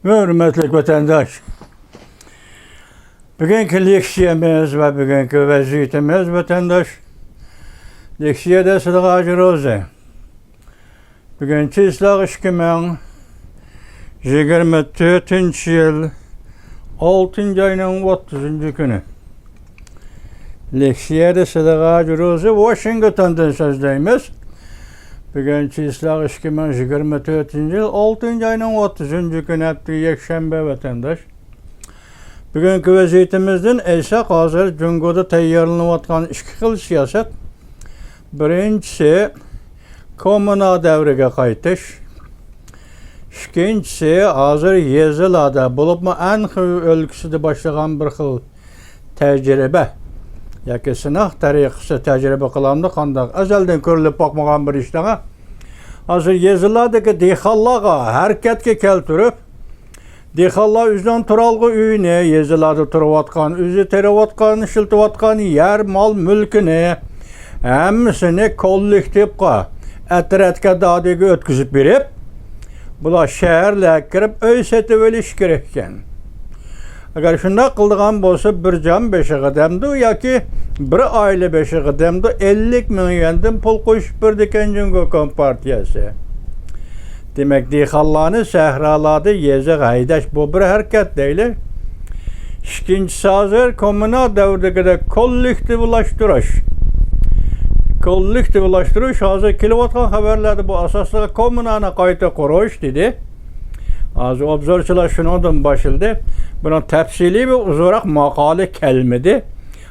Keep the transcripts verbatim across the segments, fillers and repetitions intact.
ھۆرمەتلىك ۋەتەنداش، بۈگۈنكى لېكسىيەمىز ۋە بۈگۈنكى ۋەزىيىتىمىز، ۋەتەنداش، لېكسىيەدە سىدىق ھاجى روزى. بۈگۈن چىسلاغ ئىككى مىڭ يىگىرمە تۆتىنچى يىل، ئالتىنچى ئاينىڭ ئوتتۇزىنچى كۈنى. لېكسىيەدە سىدىق ھاجى روزى، ۋاشىنگتوندىن سۆزلەيمىز. بۈگۈن چىسلاغ ئىككى مىڭ يىگىرمە تۆتىنچى يىل، ئالتىنچى ئاينىڭ ئوتتۇزىنچى كۈنى، ھەپتە يەكشەنبە، ۋەتەنداش. بۈگۈنكى ۋەزىيىتىمىزدىن ئېيتساق، ھازىر جۇڭگودا تەييارلىنىۋاتقان ئىككى خىل سىياسەت. بىرىنچىسى، كوممۇنا دەۋرىگە قايتىش. ئىككىنچىسى، ھازىر يېزىلاردا، بولۇپمۇ ئەنخېي ئۆلكىسىدە باشلىغان بىر خىل تەجرىبە ياكى سىناق تەرىقىسى، تەجرىبە قىلامدۇ قانداق؟ ئەزەلدىن كۆرۈلۈپ باقمىغان بىر ئىش دەڭە. ھازىر يېزىلاردىكى دېھقانلارغا ھەرىكەتكە كەلتۈرۈپ، دېھقانلار ئۆزىنىڭ تۇرالغۇ ئۆيىنى، يېزىلاردا تۇرۇۋاتقان، ئۆزى تېرىۋاتقان، ئىشلىتىۋاتقان يەر، مال، مۈلكىنى، ھەممىسىنى كوللېكتىپقا، ئەترەتكە، دادىگە ئۆتكۈزۈپ بېرىپ، بۇلار شەھەرلەرگە كىرىپ ئۆي سېتىۋېلىشى كېرەككەن. ئەگەر شۇنداق قىلىدىغان بولسا، بىر جان بېشىغا دەمدۇ ياكى بىر ئائىلە بېشىغا دەمدۇ ئەللىك مىڭ يۈەندىن پۇل قوشۇپ بېرىدىكەن جۇڭگو كومپارتىيەسى. دېمەك، دېھقانلارنى سەھرالاردىن يېزىغا ھەيدەش، بۇ بىر ھەرىكەت دەيلى. ئىككىنچىسى، ھازىر كوممۇنال دەۋردىكىدەك كوللېكتىۋلاشتۇرۇش. كوللېكتىۋلاشتۇرۇش ھازىر كېلىۋاتقان خەۋەرلەردە بۇ ئاساسلىق كوممۇنانى قايتا قۇرۇش دېدى. ھازىر ئوبزورچىلار شۇنىڭدىن باشلىدى. بۇنىڭ تەپسىلىي ۋە ئۇزۇنراق ماقالە كەلمىدى.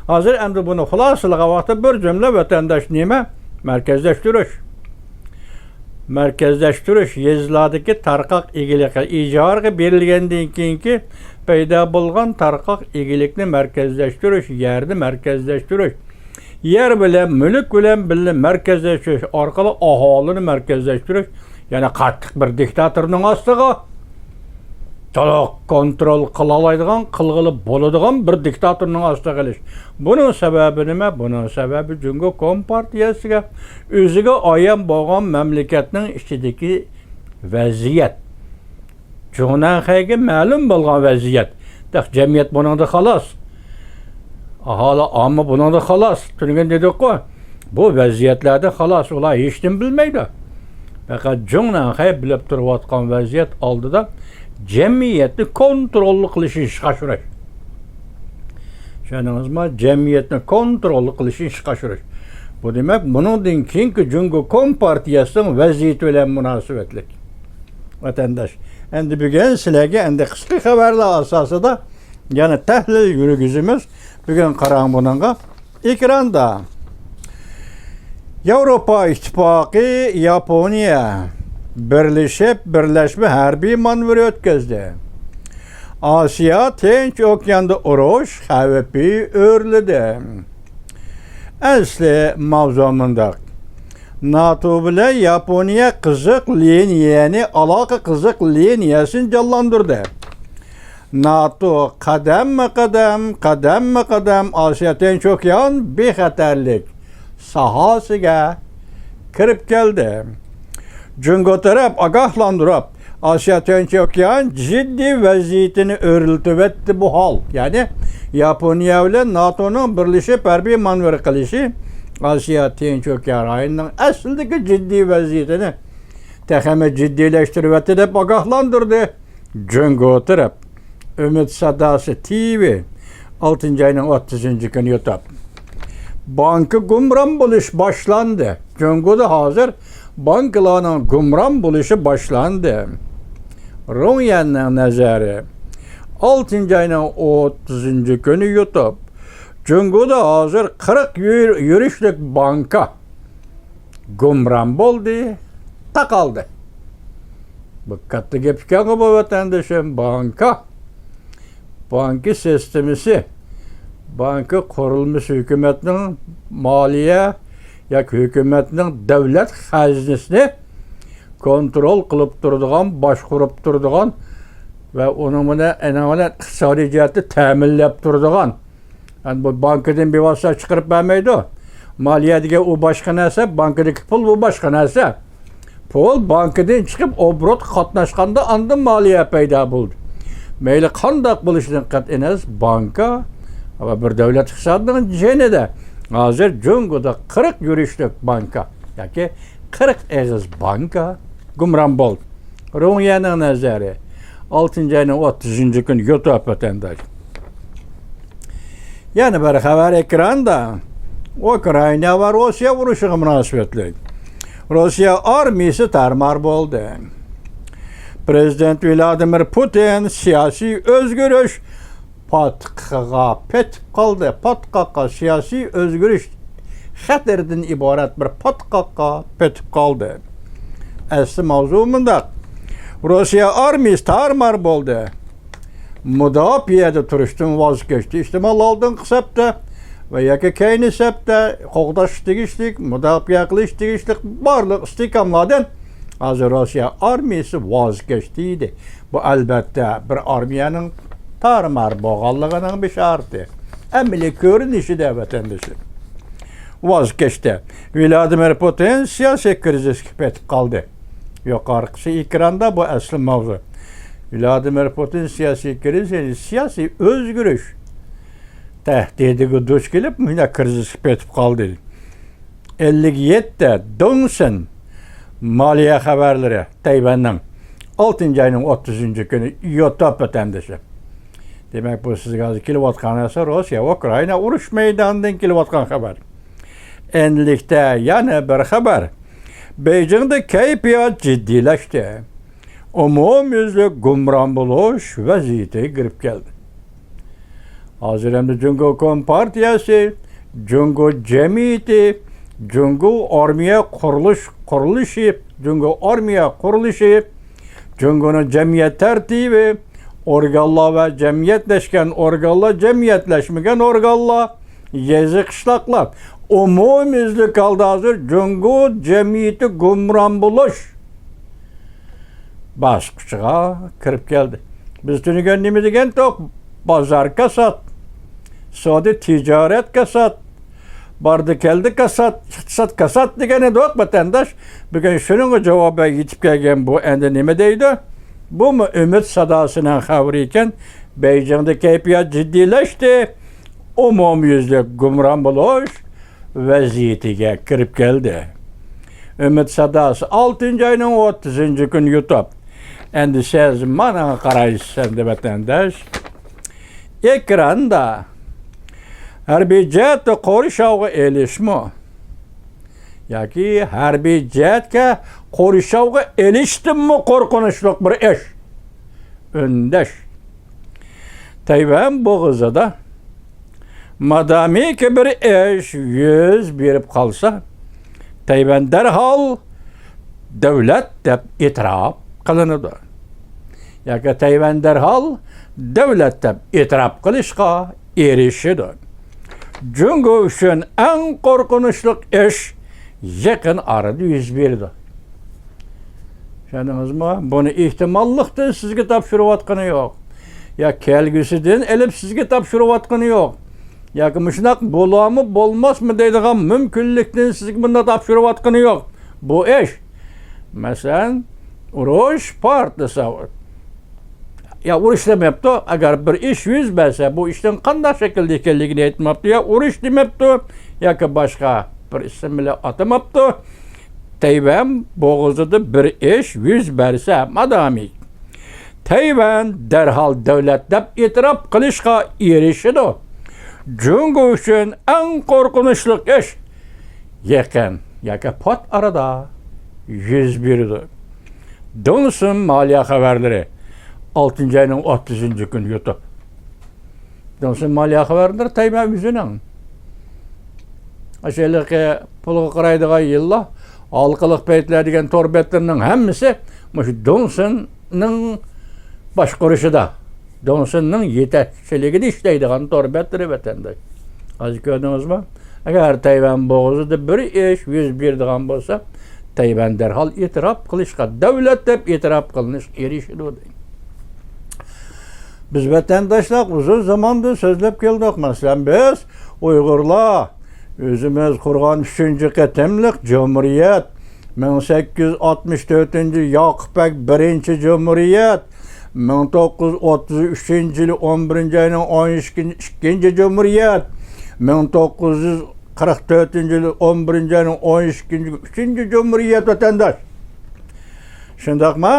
ھازىر ئەمدى بۇنى خۇلاسىلىغان ۋاقىتتا بىر جۈملە ۋەتەنداش نېمە؟ مەركەزلەشتۈرۈش. مەركەزلەشتۈرۈش، يېزىلاردىكى تارقاق ئىگىلىكى، ئىجارىگە بېرىلگەندىن كېيىنكى پەيدا بولغان تارقاق ئىگىلىكنى مەركەزلەشتۈرۈش، يەرنى مەركەزلەشتۈرۈش، يەر بىلەن، مۈلۈك بىلەن بىللە مەركەزلەشتۈرۈش ئارقىلىق ئاھالىنى مەركەزلەشتۈرۈش، يەنى قاتتىق بىر دىكتاتورنىڭ ئاستىغا، تولۇق كونترول قىلالايدىغان، قىلغىلى بولىدىغان بىر دىكتاتورنىڭ ئاستىغا ئېلىش. بۇنىڭ سەۋەبى نېمە؟ بۇنىڭ سەۋەبى جۇڭگو كومپارتىيەسىگە ئۆزىگە ئايان بولغان مەملىكەتنىڭ ئىچىدىكى ۋەزىيەت. جۇڭنەنخەيگە مەلۇم بولغان ۋەزىيەت. نەق جەمئىيەت بۇنىڭدا خالاس. ئاھالى ئامما بۇنىڭدا خالاس. تۈنۈگۈن دېدۇققۇ، بۇ ۋەزىيەتلەردە خالاس، ئۇلار ھېچنېمە بىلمەيدۇ. پەقەت جۇڭنەنخەي بىلىپ تۇرۇۋاتقان ۋەزىيەت ئالدىدا جەمئىيەتنى كونترول قىلىشنى ئىشقا ئاشۇرۇش. چۈشەندىڭىزمۇ؟ جەمئىيەتنى كونترول قىلىشنى ئىشقا ئاشۇرۇش. بۇ دېمەك، بۇنىڭدىن كېيىنكى جۇڭگو كومپارتىيەسىنىڭ ۋەزىيىتى بىلەن مۇناسىۋەتلىك. ۋەتەنداش، ئەمدى بۈگۈن سىلەرگە ئەمدى قىسقا خەۋەرلەر ئاساسىدا يەنە تەھلىل يۈرگۈزىمىز. بۈگۈن قاراڭ بۇنىڭغا. ئېكراندا ياۋروپا ئىتتىپاقى، ياپونىيە بىرلىشىپ بىرلەشمە ھەربىي مانېۋىر ئۆتكۈزدى. ئاسىيا تىنچ ئوكياندا ئۇرۇش خەۋپى ئۆرلىدى. ئەسلى ماۋزۇ مۇنداق. ناتو بىلەن ياپونىيە قىزىق لىنىيەنى، ئالاقە قىزىق لىنىيەسىنى جانلاندۇردى. ناتو قەدەممۇ قەدەم، قەدەممۇ قەدەم ئاسىيا تىنچ ئوكيان بىخەتەرلىك ساھەسىگە كىرىپ كەلدى. جۇڭگو تەرەپ ئاگاھلاندۇرۇپ، ئاسىيا تىنچ ئوكيان جىددىي ۋەزىيىتىنى ئۆرلىتىۋەتتى بۇ ھال. يەنى ياپونىيە بىلەن ناتونىڭ بىرلىشىپ ھەربىي مانېۋىر قىلىشى ئاسىيا تىنچ ئوكيان رايونىنىڭ ئەسلىدىكى جىددىي ۋەزىيىتىنى تېخىمۇ جىددىيلەشتۈرۈۋەتتى دەپ ئاگاھلاندۇردى. جۇڭگو تەرەپ. ئۈمىد ساداسى تىۋى، ئالتىنچى ئاينىڭ ئوتتۇزىنچى كۈنى يۇتۇپ. بانكا گۇمران بولۇش باشلاندى. جۇڭگودا ھازىر بانكىلارنىڭ گۇمران بولۇشى باشلاندى. رۇڭيەننىڭ نەزەرى. ئالتىنچى ئاينىڭ ئوتتۇزىنچى كۈنى يۇتۇپ. جۇڭگودا ھازىر قىرىق يۈر-، يۈرۈشلۈك بانكا گۇمران بولدى، تاقالدى. بۇ كاتتا گەپ ئىكەنغۇ بۇ، ۋەتەندىشىم. بانكا، بانكا سىستېمىسى، بانكا قۇرۇلمىسى ھۆكۈمەتنىڭ مالىيە ياكى ھۆكۈمەتنىڭ دۆلەت خەزنىسىنى كونترول قىلىپ تۇرىدىغان، باشقۇرۇپ تۇرىدىغان ۋە ئۇنىڭ بىلەن، ئېنىڭ بىلەن ئىقتىسادىي جەھەتتە تەمىنلەپ تۇرىدىغان. يەنى بۇ بانكىدىن بىۋاسىتە چىقىرىپ بەرمەيدۇ. مالىيە دېگەن ئۇ باشقا نەرسە، بانكىدىكى پۇل بۇ باشقا نەرسە. پۇل بانكىدىن چىقىپ ئوبوروتقا قاتناشقاندا ئاندىن مالىيە پەيدا بولىدۇ. مەيلى قانداق بولۇشىدىن قەتئىينەزەر، بانكا ۋە بىر دۆلەت ئىقتىسادىنىڭ جېنىدە ھازىر جۇڭگودا قىرىق يۈرۈشلۈك بانكا ياكى قىرىق ئېغىز بانكا گۇمران بولدى. رۇڭيەنىڭ نەزەرى، ئالتىنچى ئاينىڭ ئوتتۇزىنچى كۈنى يۇتۇپ ۋەتەنداش. يەنە بىر خەۋەر ئېكراندا. ئۇكرائىنا ۋە روسىيە ئۇرۇشىغا مۇناسىۋەتلىك. روسىيە ئارمىيىسى تارمار بولدى. پرېزىدېنت ۋلادىمىر پۇتىن سىياسىي ئۆزگىرىش پاتقىقىغا پېتىپ قالدى. پاتقاققا، سىياسىي ئۆزگىرىش خەتىرىدىن ئىبارەت بىر پاتقاققا پېتىپ قالدى. ئەسلى ماۋزۇ مۇنداق. روسىيە ئارمىيىسى تارمار بولدى. مۇداپىئەدە تۇرۇشتىن ۋاز كەچتى. ئېھتىمال ئالدىنقى سەپتە ۋە ياكى كەينى سەپتە قوغداش تېگىشلىك، مۇداپىئە قىلىش تېگىشلىك بارلىق ئىستىھكاملاردىن ھازىر روسىيە ئارمىيىسى ۋاز كەچتى دېدى. بۇ، ئەلبەتتە، بىر ئارمىيەنىڭ تارمار بولغانلىقىنىڭ بېشارىتى. ئەمەلىي كۆرۈنۈشىدە، ۋەتەندىشىم. ۋاز كەچتى. ۋلادىمىر پۇتىن سىياسىي كىرىزىسكە پېتىپ قالدى. يۇقىرىقىسى ئېكراندا، بۇ ئەسلى ماۋزۇ. ۋلادىمىر پۇتىن سىياسىي كىرىزىس، سىياسىي ئۆزگىرىش تەھدىتىگە دۇچ كېلىپ، مۇنداق كىرىزىسكە پېتىپ قالدى. ئەللىك يەتتە، دۇڭسىن مالىيە خەۋەرلىرى، تەيۋەننىڭ، ئالتىنچى ئاينىڭ ئوتتۇزىنچى كۈنى يۇتۇپ ۋەتەندىشى. دېمەك، بۇ سىزگە ھازىر كېلىۋاتقان نەرسە روسىيە ئۇكرائىنا ئۇرۇش مەيدانىدىن كېلىۋاتقان خەۋەر. ئەنلىكتە يەنە بىر خەۋەر. بېيجىڭدا كەيپىيات جىددىيلەشتى. ئومۇميۈزلۈك گۇمران بولۇش ۋەزىيىتىگە كىرىپ كەلدى. ھازىر ئەمدى جۇڭگو كومپارتىيەسى، جۇڭگو جەمئىيىتى، جۇڭگو ئارمىيە قۇرۇلۇش، قۇرۇلۇشى، جۇڭگو ئارمىيە قۇرۇلۇشى، جۇڭگونىڭ جەمئىيەت تەرتىپى، ئورگانلار ۋە جەمئىيەتلەشكەن ئورگانلار، جەمئىيەتلەشمىگەن ئورگانلار، يېزا، قىشلاقلار، ئومۇميۈزلۈك ھالدا ھازىر جۇڭگو جەمئىيىتى گۇمران بولۇش باسقۇچىغا كىرىپ كەلدى. بىز تۈنۈگۈن نېمە دېگەنتۇق؟ بازار كاسات، سودا تىجارەت كاسات، باردى كەلدى كاسات، ئىقتىساد كاسات دېگەن ئىدۇق، ۋەتەنداش. بۈگۈن شۇنىڭغا جاۋابەن يېتىپ كەلگەن بۇ ئەمدى نېمە دەيدۇ؟ بۇمۇ ئۈمىد ساداسىنىڭ خەۋىرى ئىكەن. بېيجىڭدا كەيپىيات جىددىيلەشتى. ئومۇميۈزلۈك گۇمران بولۇش ۋەزىيىتىگە كىرىپ كەلدى. ئۈمىد ساداسى، ئالتىنچى ئاينىڭ ئوتتۇزىنچى كۈنى يۇتۇپ. ئەمدى سىز مانا قارايسىز ئەمدى، ۋەتەنداش. ئېكراندا ھەربىي جەھەتتە قورشاۋغا ئېلىشمۇ ياكى ھەربىي جەھەتكە قورشاۋغا ئېلىشتىنمۇ قورقۇنچلۇق بىر ئىش. ئۈندەش. تەيۋەن بوغۇزىدا مادامىكى بىر ئىش يۈز بېرىپ قالسا، تەيۋەن دەرھال دۆلەت دەپ ئېتىراپ قىلىنىدۇ. ياكى تەيۋەن دەرھال دۆلەت دەپ ئېتىراپ قىلىشقا ئېرىشىدۇ. جۇڭگو ئۈچۈن ئەڭ قورقۇنچلۇق ئىش يېقىن ئارىدا يۈز بېرىدۇ. چۈشەندىڭىزمۇ؟ بۇنى ئېھتىماللىقتىن سىزگە تاپشۇرۇۋاتقىنى يوق. يا كەلگۈسىدىن ئېلىپ سىزگە تاپشۇرۇۋاتقىنى يوق. ياكى مۇشۇنداق بولارمۇ، بولماسمۇ دەيدىغان مۇمكىنلىكتىن سىزگە بۇنداق تاپشۇرۇۋاتقىنى يوق. بۇ ئىش، مەسىلەن، ئۇرۇش پارتلىسا، يا ئۇرۇش دېمەپتۇ، ئەگەر بىر ئىش يۈز بەرسە، بۇ ئىشنىڭ قانداق شەكىلدە ئىكەنلىكىنى ئېيتماپتۇ، يا ئۇرۇش دېمەپتۇ، ياكى باشقا بىر ئىسىم بىلەن ئاتىماپتۇ. تەيۋەن بوغۇزىدا بىر ئىش يۈز بەرسە، مادامى تەيۋەن دەرھال دۆلەت دەپ ئېتىراپ قىلىشقا ئېرىشىدۇ. جۇڭگو ئۈچۈن ئەڭ قورقۇنچلۇق ئىش يېقىن ياكى پات ئارىدا يۈز بېرىدۇ. دۇڭسىن مالىيە خەۋەرلىرى، ئالتىنچى ئاينىڭ ئوتتۇزىنچى كۈنى يۇتۇپ. دۇڭسىن مالىيە خەۋەرلىرى تەيۋەن ئۆزىنىڭ ئاشۇ ھېلىقى پۇلغا قارايدىغان يىللار، ھالقىلىق پەيتلەر دېگەن تور بەتلىرىنىڭ ھەممىسى مۇشۇ دۇڭسىننىڭ باشقۇرۇشىدا، دۇڭسىننىڭ يېتەكچىلىكىدە ئىشلەيدىغان تور بەتلىرى، ۋەتەنداش. ھازىر كۆردىڭىزمۇ؟ ئەگەر تەيۋەن بوغۇزىدا بىر ئىش يۈز بېرىدىغان بولسا، تەيۋەن دەرھال ئېتىراپ قىلىشقا، دۆلەت دەپ ئېتىراپ قىلىنىشقا ئېرىشىدۇ دەيدۇ. بىز ۋەتەنداشلار ئۇزۇن زاماندىن سۆزلەپ كەلدۇق. مەسىلەن، بىز ئۇيغۇرلار ئۆزىمىز قۇرغان ئۈچىنچى قېتىملىق جۇمھۇرىيەت، مىڭ سەككىز يۈز ئاتمىش تۆتىنچى ياقۇپ بەگ بىرىنچى جۇمھۇرىيەت، مىڭ توققۇز يۈز ئوتتۇز ئۈچىنچى يىلى ئون بىرىنچى ئاينىڭ ئون ئىككىنچى، ئىككىنچى جۇمھۇرىيەت، مىڭ توققۇز يۈز قىرىق تۆتىنچى يىلى ئون بىرىنچى ئاينىڭ ئون ئىككىنچى، ئۈچىنچى جۇمھۇرىيەت، ۋەتەنداش. شۇنداقما؟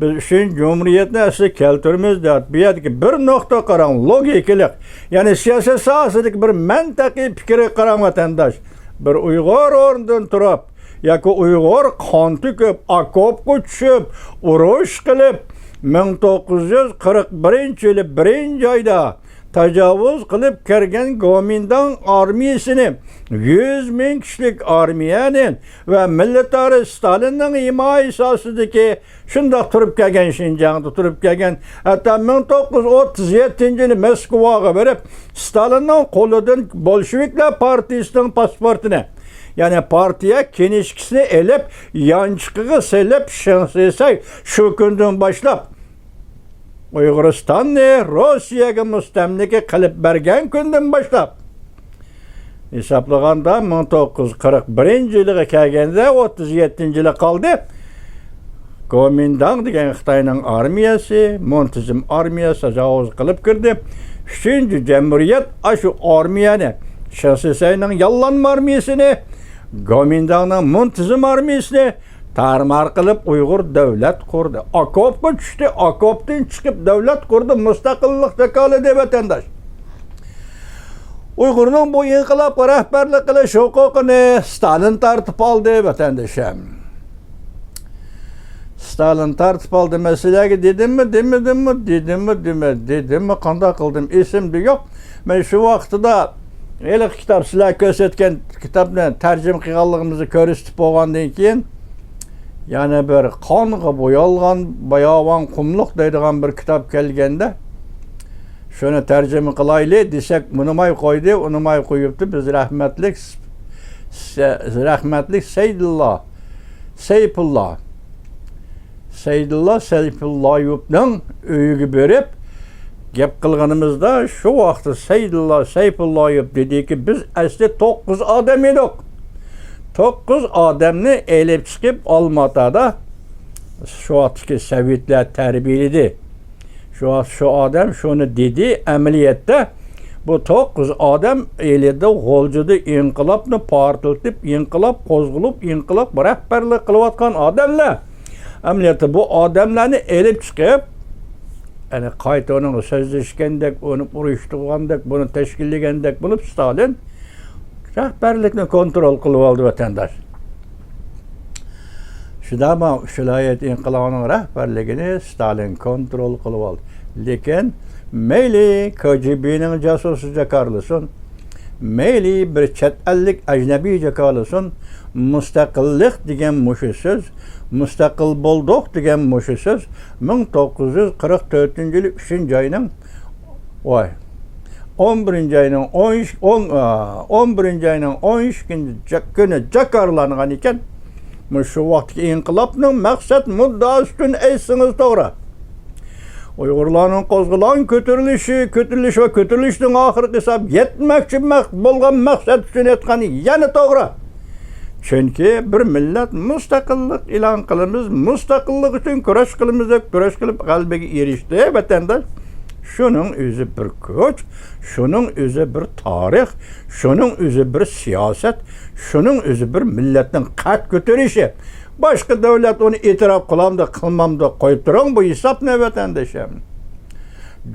بىز ئۈچىنچى جۇمھۇرىيەتنى ئەسلىگە كەلتۈرىمىز دەپ، بۇ يەردىكى بىر نۇقتا قاراڭ، لوگىكىلىق، يەنى سىياسەت ساھەسىدىكى بىر مەنتىقىي پىكىرگە قاراڭ، ۋەتەنداش. بىر ئۇيغۇر ئورنىدىن تۇرۇپ، ياكى ئۇيغۇر قان تۆكۈپ، ئاكوپقا چۈشۈپ، ئۇرۇش قىلىپ، مىڭ توققۇز يۈز قىرىق بىرىنچى يىلى بىرىنچى ئايدا تاجاۋۇز قىلىپ كىرگەن گومىنداڭ ئارمىيىسىنى، يۈز مىڭ كىشىلىك ئارمىيەنى ۋە مىللەتئارا ستالىننىڭ ھىمايىسى ئاستىدىكى شۇنداق تۇرۇپ كەلگەن، شىنجاڭدا تۇرۇپ كەلگەن، ھەتتا مىڭ توققۇز يۈز ئوتتۇز يەتتىنچى يىلى موسكۋاغا بېرىپ، ستالىننىڭ قولىدىن بولشېۋىكلار پارتىيىسىنىڭ پاسپورتىنى، يەنى پارتىيە كىنىشكىسىنى ئېلىپ، يانچۇقىغا سېلىپ، شېڭ شىسەي شۇ كۈندىن باشلاپ ئۇيغۇرىستاننى روسىيەگە مۇستەملىكە قىلىپ بەرگەن كۈندىن باشلاپ، ھېسابلىغاندا، مىڭ توققۇز يۈز قىرىق بىرىنچى يىلىغا كەلگەندە، ئوتتۇز يەتتىنچى يىلى قالدى. گومىنداڭ دېگەن خىتاينىڭ ئارمىيەسى، مۇنتىزىم ئارمىيەسى تاجاۋۇز قىلىپ كىردى. ئۈچىنچى جەمھۇرىيەت ئاشۇ ئارمىيەنى، شېڭ شىسەينىڭ ياللانما ئارمىيەسىنى، گومىنداڭنىڭ مۇنتىزىم ئارمىيەسىنى تارمار قىلىپ، ئۇيغۇر دۆلەت قۇردى. ئاكوپقا چۈشتى، ئاكوپتىن چىقىپ دۆلەت قۇردى، مۇستەقىللىق جاكارلىدى، ۋەتەنداش. ئۇيغۇرنىڭ بۇ ئىنقىلابقا رەھبەرلىك قىلىش ھوقۇقىنى ستالىن تارتىپ ئالدى، ۋەتەندىشىم. ستالىن تارتىپ ئالدى. مەسىلەگە دېدىممۇ، دېمىدىممۇ، دېدىممۇ، دېمە-، دېدىممۇ، قانداق قىلدىم، ئېسىمدە يوق. مەن شۇ ۋاقتىدا ھېلىقى كىتاب، سىلەر كۆرسەتكەن كىتابنى تەرجىمە قىلغانلىقىمىزنى كۆرسىتىپ بولغاندىن كېيىن، يەنە بىر قانغا بويالغان باياۋان قۇملۇق دەيدىغان بىر كىتاب كەلگەندە، شۇنى تەرجىمە قىلايلى دېسەك، ئۇنىماي قويدى، ئۇنىماي قويۇپتۇ. بىز رەھمەتلىك س-، رەھمەتلىك سەيدىللا، سەيپۇللا، سەيدىللا سەيپۇللايېۋنىڭ ئۆيىگە بېرىپ گەپ قىلغىنىمىزدا، شۇ ۋاقىتتا سەيدىللا سەيپۇللايېۋ دېدىكى، بىز ئەسلى توققۇز ئادەم ئىدۇق. توققۇز ئادەمنى ئېلىپ چىقىپ ئالماتادا شۇ ۋاقىتتىكى سوۋېتلار تەربىيەلىدى. شۇ، شۇ ئادەم شۇنى دېدى. ئەمەلىيەتتە بۇ توققۇز ئادەم ئىلىدا غۇلجىدا ئىنقىلابنى پارتلىتىپ، ئىنقىلاب قوزغىلىپ، ئىنقىلاب رەھبەرلىك قىلىۋاتقان ئادەملەر. ئەمەلىيەتتە بۇ ئادەملەرنى ئېلىپ چىقىپ، يەنى قايتا ئۇنىڭغا سۆزلەشكەندەك، ئۇنى ئۇرۇشتۇرغاندەك، بۇنى تەشكىللىگەندەك بولۇپ، ستالىن رەھبەرلىكنى كونترول قىلىۋالدى، ۋەتەنداش. شۇنداقمۇ شۇ ۋىلايەت ئىنقىلابىنىڭ رەھبەرلىكىنى ستالىن كونترول قىلىۋالدى. لېكىن مەيلى كاجېبېنىڭ جاسۇسى جاكارلىسۇن، مەيلى بىر چەت ئەللىك ئەجنەبىي جاكارلىسۇن، مۇستەقىللىق دېگەن مۇشۇ سۆز، مۇستەقىل بولدۇق دېگەن مۇشۇ سۆز مىڭ توققۇز يۈز قىرىق تۆتىنچى يىلى ئۈچىنچى ئاينىڭ، ۋاي، ئون بىرىنچى ئاينىڭ ئون ئۈچ، ئون، ئا، ئون بىرىنچى ئاينىڭ ئون ئىككىنچى جا-، كۈنى جاكارلانغان ئىكەن. مۇشۇ ۋاقىتتىكى ئىنقىلابنىڭ مەقسەت مۇددىئاسى ئۈچۈن ئېيتسىڭىز توغرا. ئۇيغۇرلارنىڭ قوزغىلاڭ كۆتۈرۈلۈشى، كۆتۈرۈلۈش ۋە كۆتۈرۈلۈشنىڭ ئاخىرقى ھېساب يەتمەكچى مەق-، بولغان مەقسەت ئۈچۈن ئېيتقان يەنە توغرا. چۈنكى بىر مىللەت مۇستەقىللىق ئېلان قىلىمىز، مۇستەقىللىق ئۈچۈن كۈرەش قىلىمىز دەپ كۈرەش قىلىپ غەلىبىگە ئېرىشتى، ۋەتەنداش. شۇنىڭ ئۆزى بىر كۈچ، شۇنىڭ ئۆزى بىر تارىخ، شۇنىڭ ئۆزى بىر سىياسەت، شۇنىڭ ئۆزى بىر مىللەتنىڭ قەد كۆتۈرۈشى. باشقا دۆلەت ئۇنى ئېتىراپ قىلامدۇ، قىلمامدۇ، قويۇپ تۇرۇڭ بۇ ھېسابنى، ۋەتەندىشىم.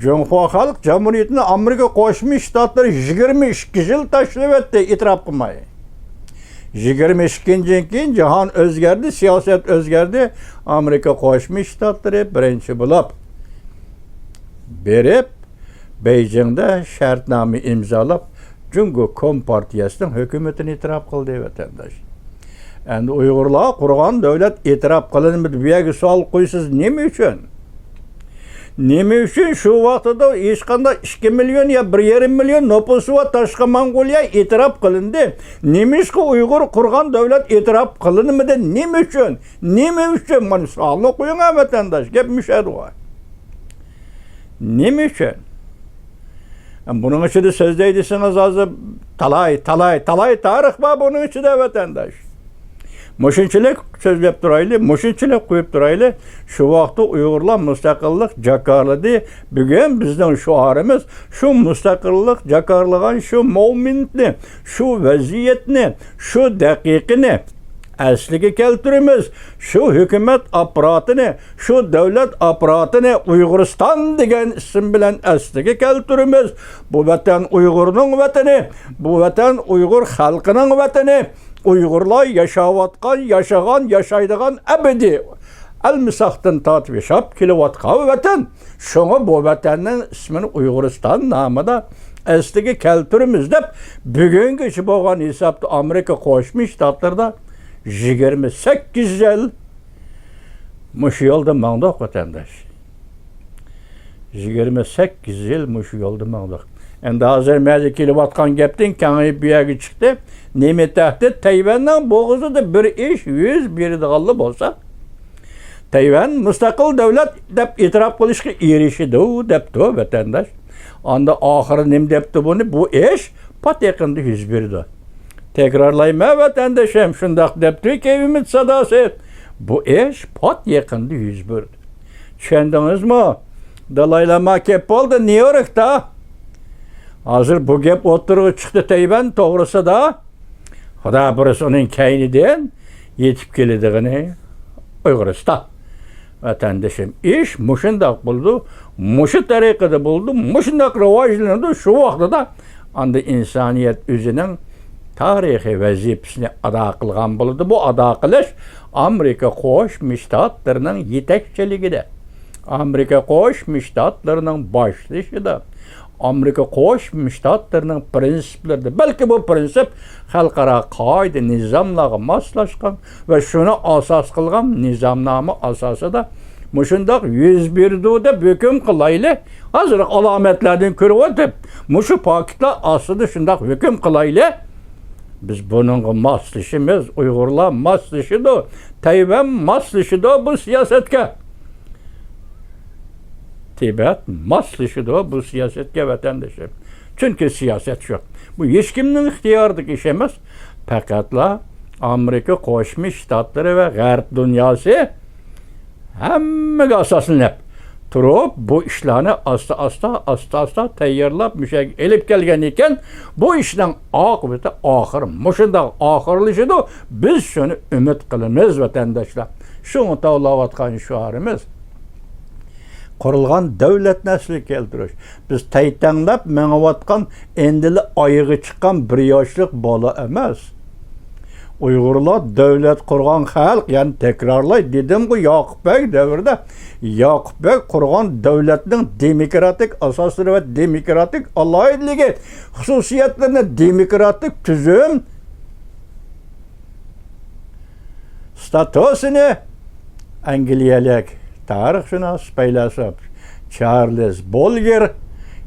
جۇڭخۇا خەلق جۇمھۇرىيىتىنى ئامېرىكا قوشما شتاتلىرى يىگىرمە ئىككى يىل تاشلىۋەتتى ئېتىراپ قىلماي. يىگىرمە ئىككىنچى يىلدىن كېيىن جاھان ئۆزگەردى، سىياسەت ئۆزگەردى. ئامېرىكا قوشما شتاتلىرى بىرىنچى بولۇپ بېرىپ، بېيجىڭدا شەرتنامە ئىمزالاپ، جۇڭگو كومپارتىيەسىنىڭ ھۆكۈمىتىنى ئېتىراپ قىلدى، ۋەتەنداش. ئەمدى ئۇيغۇرلار قۇرغان دۆلەت ئېتىراپ قىلىنمىدى. بۇ يەرگە سوئال قويىسىز، نېمە ئۈچۈن؟ نېمە ئۈچۈن شۇ ۋاقتىدا ھېچقانداق ئىككى مىليون يا بىر يېرىم مىليون نوپۇسى بار تاشقى موڭغۇلىيە ئېتىراپ قىلىندى؟ نېمىشقا ئۇيغۇر قۇرغان دۆلەت ئېتىراپ قىلىنمىدى؟ نېمە ئۈچۈن؟ نېمە ئۈچۈن؟ مانا سوئالنى قويۇڭ، ۋەتەنداش. گەپ مۇشۇ يەردە بار. نېمە ئۈچۈن؟ بۇنىڭ ئىچىدە سۆزلەي دېسىڭىز، ھازىر تالاي، تالاي، تالاي تارىخ بار بۇنىڭ ئىچىدە، ۋەتەنداش. مۇشۇنچىلىك سۆزلەپ تۇرايلى، مۇشۇنچىلىك قويۇپ تۇرايلى. شۇ ۋاقىتتا ئۇيغۇرلار مۇستەقىللىق جاكارلىدى. بۈگۈن بىزنىڭ شوئارىمىز شۇ مۇستەقىللىق جاكارلىغان شۇ مومېنتنى، شۇ ۋەزىيەتنى، شۇ دەقىقىنى ئەسلىگە كەلتۈرىمىز. شۇ ھۆكۈمەت ئاپپاراتىنى، شۇ دۆلەت ئاپپاراتىنى ئۇيغۇرىستان دېگەن ئىسىم بىلەن ئەسلىگە كەلتۈرىمىز. بۇ ۋەتەن ئۇيغۇرنىڭ ۋەتىنى، بۇ ۋەتەن ئۇيغۇر خەلقىنىڭ ۋەتىنى. ئۇيغۇرلار ياشاۋاتقان، ياشىغان، ياشايدىغان ئەبەدىي ئەلمىساقتىن تارتىپ ياشاپ كېلىۋاتقان ۋەتەن. شۇڭا بۇ ۋەتەننىڭ ئىسمىنى ئۇيغۇرىستان نامىدا ئەسلىگە كەلتۈرىمىز دەپ، بۈگۈنگىچە بولغان ھېسابتا ئامېرىكا قوشما شتاتلىرىدا يىگىرمە سەككىز يىل مۇشۇ يولدا ماڭدۇق، ۋەتەنداش. يىگىرمە سەككىز يىل مۇشۇ يولدا ماڭدۇق. ئەمدى ھازىر مەيدە كېلىۋاتقان گەپتىن كېڭىيىپ بۇ يەرگە چىقتى. نېمە تەھدىت؟ تەيۋەننىڭ بوغۇزىدا بىر ئىش يۈز بېرىدىغانلا بولسا، تەيۋەن مۇستەقىل دۆلەت دەپ ئېتىراپ قىلىشقا ئېرىشىدۇ، دەپتۇ، ۋەتەنداش. ئاندا ئاخىرى نېمە دەپتۇ بۇنى؟ بۇ ئىش پات يېقىندا يۈز بېرىدۇ. تەكرارلايمەن، ۋەتەندىشىم، شۇنداق دەپتۇ كېۋىمىت ساداسى. بۇ ئىش پات يېقىندا يۈز بېرىدۇ. چۈشەندىڭىزمۇ؟ دالاي لاما كېلىپ بولدى نيۇ يوركتا. ھازىر بۇ گەپ ئوتتۇرىغا چىقتى تەيۋەن توغرىسىدا. خۇدا بۇيرۇسا ئۇنىڭ كەينىدىن يېتىپ كېلىدىغىنى ئۇيغۇرىستان. ۋەتەندىشىم، ئىش مۇشۇنداق بولىدۇ، مۇشۇ تەرىقىدە بولىدۇ، مۇشۇنداق راۋاجلىنىدۇ. شۇ ۋاقتىدا ئاندا ئىنسانىيەت ئۆزىنىڭ تارىخىي ۋەزىپىسىنى ئادا قىلغان بولىدۇ. بۇ ئادا قىلىش ئامېرىكا قوشما شتاتلىرىنىڭ يېتەكچىلىكىدە، ئامېرىكا قوشما شتاتلىرىنىڭ باشلىشىدا، ئامېرىكا قوشما شتاتلىرىنىڭ پرىنسىپلىرىدا، بەلكى بۇ پرىنسىپ خەلقئارا قائىدە نىزاملارغا ماسلاشقان ۋە شۇنى ئاساس قىلغان نىزامنامە ئاساسىدا مۇشۇنداق يۈز بېرىدۇ دەپ ھۆكۈم قىلايلى. ھازىر ئالامەتلەردىن كۆرۈۋېتىپ، مۇشۇ پاكىتلار ئاستىدا شۇنداق ھۆكۈم قىلايلى. بىز بۇنىڭغا ماسلىشىمىز، ئۇيغۇرلار ماسلىشىدۇ، تەيۋەن ماسلىشىدۇ بۇ سىياسەتكە. تىبەت ماسلىشىدۇ بۇ سىياسەتكە، ۋەتەندىشىم. چۈنكى سىياسەت شۇ. بۇ ھېچكىمنىڭ ئىختىيارىدىكى ئىش ئەمەس. پەقەتلا ئامېرىكا قوشما شتاتلىرى ۋە غەرب دۇنياسى ھەممىگە ئاساسلىنىپ تۇرۇپ، بۇ ئىشلارنى ئاستا-ئاستا، ئاستا-ئاستا تەييارلاپ، مۇشۇ يەرگە ئېلىپ كەلگەن ئىكەن. بۇ ئىشنىڭ ئاقىۋىتى ئاخىر مۇشۇنداق ئاخىرلىشىدۇ. بىز شۇنى ئۈمىد قىلىمىز، ۋەتەنداشلار. شۇڭا تاۋلاۋاتقان شوئارىمىز، قۇرۇلغان دۆلەتنى ئەسلىگە كەلتۈرۈش. بىز تەيتەڭلەپ مېڭىۋاتقان، ئەمدىلا ئايىغى چىققان بىر ياشلىق بالا ئەمەس. ئۇيغۇرلار دۆلەت قۇرغان خەلق، يەنە تەكرارلاي دېدىمغۇ، ياقۇپ بەگ دەۋرىدە ياقۇپ بەگ قۇرغان دۆلەتنىڭ دېموكراتىك ئاساسلىرى ۋە دېموكراتىك ئالاھىدىلىكى، خۇسۇسىيەتلىرىنى، دېموكراتىك تۈزۈم، ستاتۇسىنى ئەنگلىيەلىك تارىخشۇناس، پەيلاسوپ چارلىز بولگېر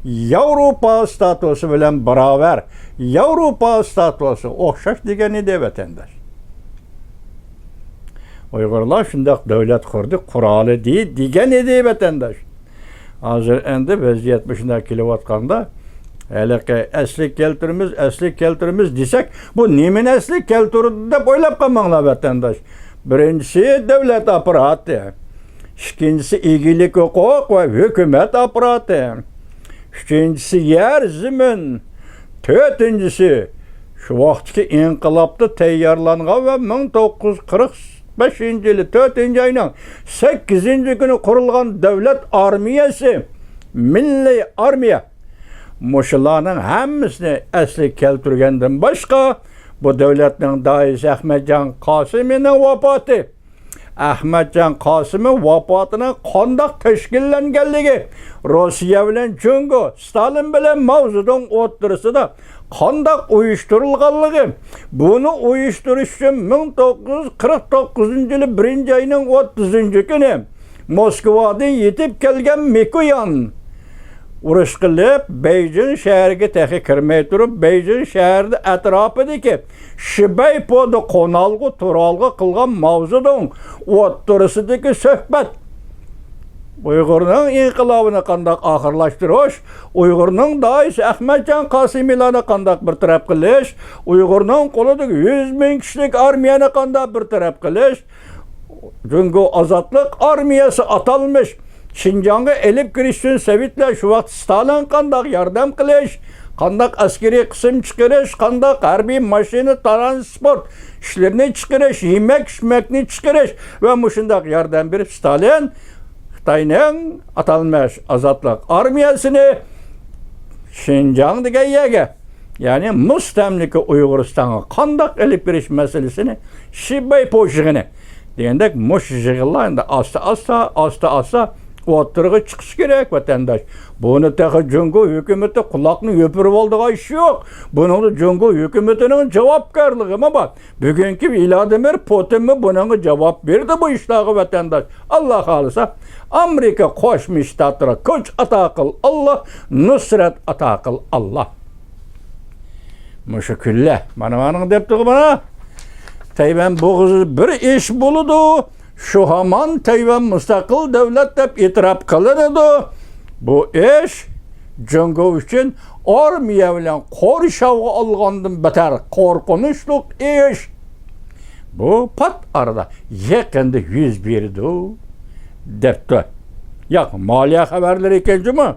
ياۋروپا ستاتۇسى بىلەن باراۋەر، ياۋروپا ستاتۇسىغا ئوخشاش دېگەن ئىدى، ۋەتەنداش. ئۇيغۇرلار شۇنداق دۆلەت قۇردى، قۇرالىدى دېگەن ئىدى، ۋەتەنداش. ھازىر ئەمدى ۋەزىيەت مۇشۇنداق كېلىۋاتقاندا، ھېلىقى ئەسلىگە كەلتۈرىمىز، ئەسلىگە كەلتۈرىمىز دېسەك، بۇ نېمىنى ئەسلىگە كەلتۈردى دەپ ئويلاپ قالماڭلار، ۋەتەنداش. بىرىنچىسى دۆلەت ئاپپاراتى، ئىككىنچىسى ئىگىلىك ھوقۇق ۋە ھۆكۈمەت ئاپپاراتى، ئۈچىنچىسى يەر زېمىن، تۆتىنچىسى شۇ ۋاقىتتىكى ئىنقىلابتا تەييارلانغان ۋە مىڭ توققۇز يۈز قىرىق بەشىنچى يىلى تۆتىنچى ئاينىڭ سەككىزىنچى كۈنى قۇرۇلغان دۆلەت ئارمىيەسى، مىللىي ئارمىيە. مۇشۇلارنىڭ ھەممىسىنى ئەسلىگە كەلتۈرگەندىن باشقا، بۇ دۆلەتنىڭ داھىيسى ئەخمەتجان قاسىمىنىڭ ۋاپاتى، ئەخمەتجان قاسىمى ۋاپاتىنىڭ قانداق تەشكىللەنگەنلىكى، روسىيە بىلەن جۇڭگو، ستالىن بىلەن ماۋزېدۇڭ ئوتتۇرىسىدا قانداق ئۇيۇشتۇرۇلغانلىقى، بۇنى ئۇيۇشتۇرۇش ئۈچۈن مىڭ توققۇز يۈز قىرىق توققۇزىنچى يىلى بىرىنچى ئاينىڭ ئوتتۇزىنچى كۈنى موسكۋادىن يېتىپ كەلگەن مىكويان ئۇرۇش قىلىپ، بېيجىڭ شەھىرىگە تېخى كىرمەي تۇرۇپ، بېيجىڭ شەھىرىدە ئەتراپىدىكى شىبەيپودا قونالغۇ تۇرالغۇ قىلغان ماۋزېدۇڭ ئوتتۇرىسىدىكى سۆھبەت. ئۇيغۇرنىڭ ئىنقىلابىنى قانداق ئاخىرلاشتۇرۇش، ئۇيغۇرنىڭ داھىيسى ئەخمەتجان قاسىمىلارنى قانداق بىر تەرەپ قىلىش، ئۇيغۇرنىڭ قولىدىكى يۈز مىڭ كىشىلىك ئارمىيەنى قانداق بىر تەرەپ قىلىش، جۇڭگو ئازادلىق ئارمىيەسى ئاتالمىش شىنجاڭغا ئېلىپ كىرىش ئۈچۈن سوۋېتلار شۇ ۋاقىت ستالىن قانداق ياردەم قىلىش، قانداق ئەسكىرىي قىسىم چىقىرىش، قانداق ھەربىي ماشىنا، ترانسپورت ئىشلىرىنى چىقىرىش، يېمەك ئىچمەكنى چىقىرىش ۋە مۇشۇنداق ياردەم بېرىپ، ستالىن خىتاينىڭ ئاتالمىش ئازادلىق ئارمىيەسىنى شىنجاڭ دېگەن يەرگە، يەنى مۇستەملىكە ئۇيغۇرىستانغا قانداق ئېلىپ كىرىش مەسىلىسىنى شىبەي پوشىغىنى دېگەندەك، مۇشۇ يىغىنلار ئەمدى ئاستا-ئاستا، ئاستا-ئاستا ئوتتۇرىغا چىقىشى كېرەك، ۋەتەنداش. بۇنى تېخى جۇڭگو ھۆكۈمىتى قۇلاقنى يوپۇرۇۋالىدىغان ئىش يوق. بۇنىڭدا جۇڭگو ھۆكۈمىتىنىڭ جاۋابكارلىقىمۇ بار. بۈگۈنكى ۋلادىمىر پۇتىنمۇ بۇنىڭغا جاۋاب بېرىدۇ بۇ ئىشلارغا، ۋەتەنداش. ئاللا خالىسا، ئامېرىكا قوشما شتاتلىرىغا كۈچ ئاتا قىل ئاللا، نۇسرەت ئاتا قىل ئاللا. مۇشۇ كۈنلەر، مانا، مانا دەپتىغۇ مانا. تەيۋەن بوغۇزى بىر ئىش بولىدۇ. شۇ ھامان تەيۋەن مۇستەقىل دۆلەت دەپ ئېتىراپ قىلىنىدۇ. بۇ ئىش جۇڭگو ئۈچۈن ئارمىيە بىلەن قورشاۋغا ئالغاندىن بەتەر قورقۇنچلۇق ئىش. بۇ پات ئارىدا يېقىندا يۈز بېرىدۇ، دەپتۇ. ياق، مالىيە خەۋەرلىرى ئىكەن جۇمۇ.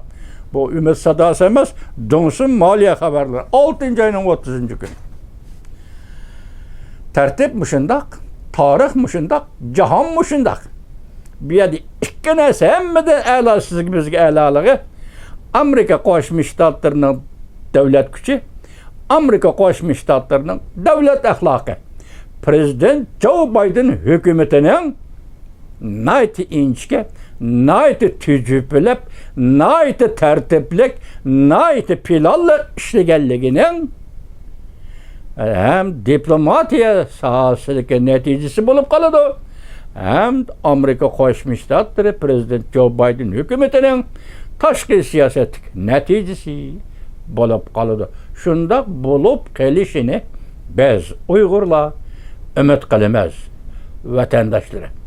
بۇ ئۈمىد ساداسى ئەمەس، دۇڭسۇن مالىيە خەۋەرلىرى. ئالتىنچى ئاينىڭ ئوتتۇزىنچى كۈنى. تەرتىپ مۇشۇنداق، تارىخ مۇشۇنداق، جاھان مۇشۇنداق. بۇ يەردە ئىككى نەرسە ھەممىدىن ئەلا، سىزگە، بىزگە ئەلالىقى. ئامېرىكا قوشما شتاتلىرىنىڭ دۆلەت كۈچى، ئامېرىكا قوشما شتاتلىرىنىڭ دۆلەت ئەخلاقى، پرېزىدېنت جو بايدېن ھۆكۈمىتىنىڭ ناھايىتى ئىنچىكە، ناھايىتى تۈجۈپىلەپ، ناھايىتى تەرتىپلىك، ناھايىتى پىلانلىق ئىشلىگەنلىكىنىڭ ھەم دىپلوماتىيە ساھەسىدىكى نەتىجىسى بولۇپ قالىدۇ، ھەم ئامېرىكا قوشما شتاتلىرى پرېزىدېنت جو بايدېن ھۆكۈمىتىنىڭ تاشقى سىياسەتتىكى نەتىجىسى بولۇپ قالىدۇ. شۇنداق بولۇپ قېلىشىنى بىز ئۇيغۇرلار ئۈمىد قىلىمىز، ۋەتەنداشلىرىم.